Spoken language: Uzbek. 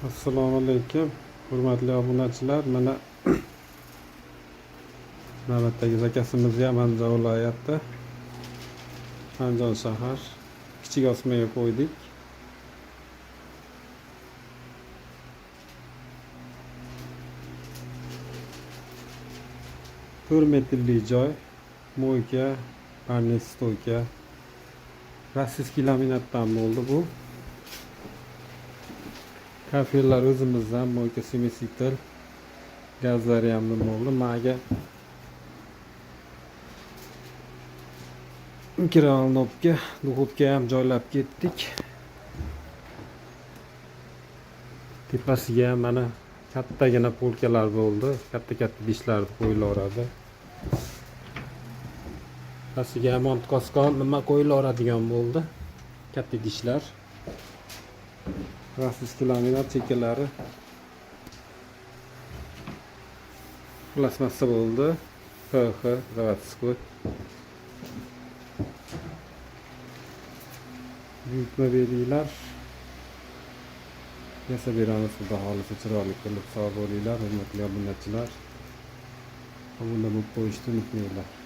Assalomu alaykum, hurmatli obunachilar. Mana navbatdagi zakazimiz ham Andijon viloyati, Andijon shahar, Kichik Osmaga qo'ydik. 4 metrli joy, мойка, парный стойка, российский laminatdan bo'ldi bu. Kafellar o'zimizdan, мойка смеситель, gazlari ham nima bo'ldi. Maga микроволновка, духовка ham joylab ketdik. Tepasiga ham mana kattagina polkalar bo'ldi. Katta katta idishlarni qo'yilaveradi. Pastiga ham koskon nima qo'yilaveradigan bo'ldi. Katta idishlar. Российский laminat, chekkalari plastmassa bo'ldi. PH заводской. Buyurtma beringlar. Yasab beramiz, xudo xohlasa, chiroyli qilib. Sog' bo'linglar, hurmatli obunachilar. Obuna bo'lib qo'yishni unutmanglar.